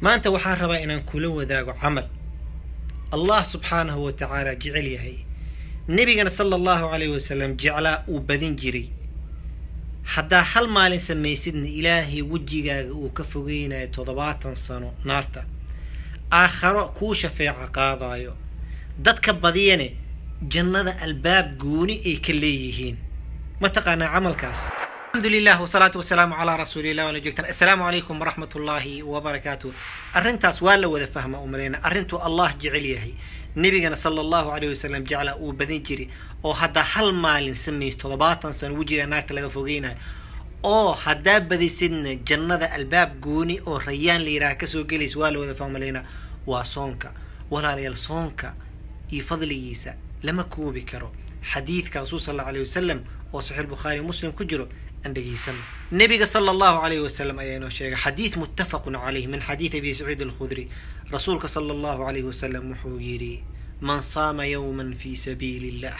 Maanta waxaan rabaa inaan kula wadaago camal Allah subxaanahu wa tacaala jecel yahay, nebigana sala allahu calayhi wasalam jeclaa, uu badin jiray. Haddaa hal maalin samaysidna, Ilaahay wejigaaga uu ka fogeynayo 70 sano naarta, aakharo kuu shafeeca qaadaayo, dadka badiyane jannada albaab gooni ay ka leeyihiin. Ma taqaanaa camalkaas? Alxamdu lilah wasalaatu wasalaamu calaa rasuulillah wala joogtaan. Assalaamu calaykum waraxmat ullaahi wabarakaatuh. Arrintaas waa la wada fahma umaleyna, arrintuu Allah jecel yahay, nebigana sala allahu calayh wasalam jeclaa, uu badin jiray, oo haddaa hal maalin samayso 70 sano wejiga naarta laga fogeynayo, oo haddaa badisidna jannada albaab gooni oo Rayaan la yidhaha kasoo gelaysa. Waa la wada fahmaleynaa, waa soonka. Walaalayaal, soonka iyo fadligiisa lama koobi karo. Xadiidka rasuul sal allahu alayh wasalam oo Saxiix Bukhaari Muslim ku jiro aan dhegeysano. Nebiga sala allahu alayhi wasalam ayaa inoo sheegay xadiid muttafaqun calayh min xadiid Abi Saciid Alkhudri. Rasuulka sala allahu alayhi wasalam wuxuu yidhi: "Man saama yowman fi sabiili illah,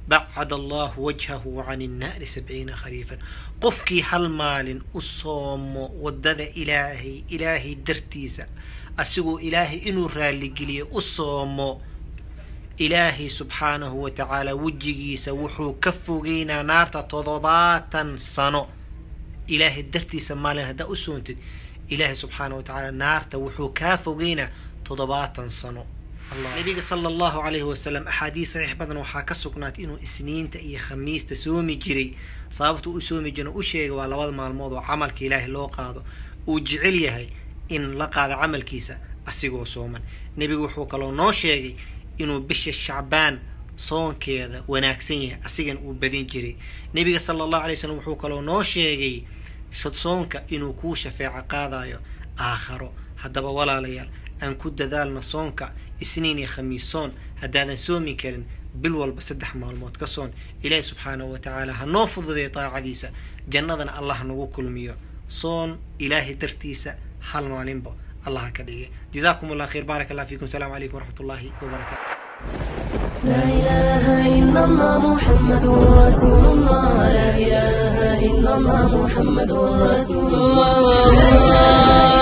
bacad allahu wajhahu can innaari 70 khariifan." Qofkii hal maalin u soomo wadada Ilaahay, Ilaahay dartiisa, asigoo Ilaahay inuu raaligeliyo u soomo, Ilaahay subxaanahu wa tacaala wejigiisa wuxuu ka fogeynaa naarta 70 sano. Ilaahay dartiisa maalin haddaa u soontid, Ilaahay subxaanahu wa tacaala naarta wuxuu kaa fogeynaa 70 sano. Nabiga sala allahu calayhi wasalam axaadiis saxiix badan waxaa ka sugnaatay inuu Isniinta iyo Khamiista soomi jiray. Sababta u soomi jira u sheegay, waa labada maalmood oo camalka Ilaahay loo qaado, uu jecel yahay in la qaado camalkiisa asigoo sooman. Nebigu wuxuu kaloo noo sheegay inuu bisha Shacbaan soonkeeda wanaagsan yahay, asigana uu badin jiray. Nebiga sala allahu alay slam wuxuu kaloo noo sheegay soonka inuu kuu shafeeco qaadayo aakharo. Haddaba walaalayaal, aan ku dadaalno soonka. Isniin iyo Khamiis soon. Haddaadan soomi karin, bil walba 3 maalmood ka soon. Ilaahi subxaanahu wa tacaala ha noo fududeeyo taacadiisa, jannadana Allah nagu kulmiyo. Soon Ilaahay dartiisa hal maalinba Allah ka dhigay. Jazaakum allah khayr, baarak allah fiikum. Asalaamu calaykum waraxmat ullaahi wabarakaatu. لا إله إلا الله محمد رسول الله، لا إله إلا الله محمد رسول الله، لا إله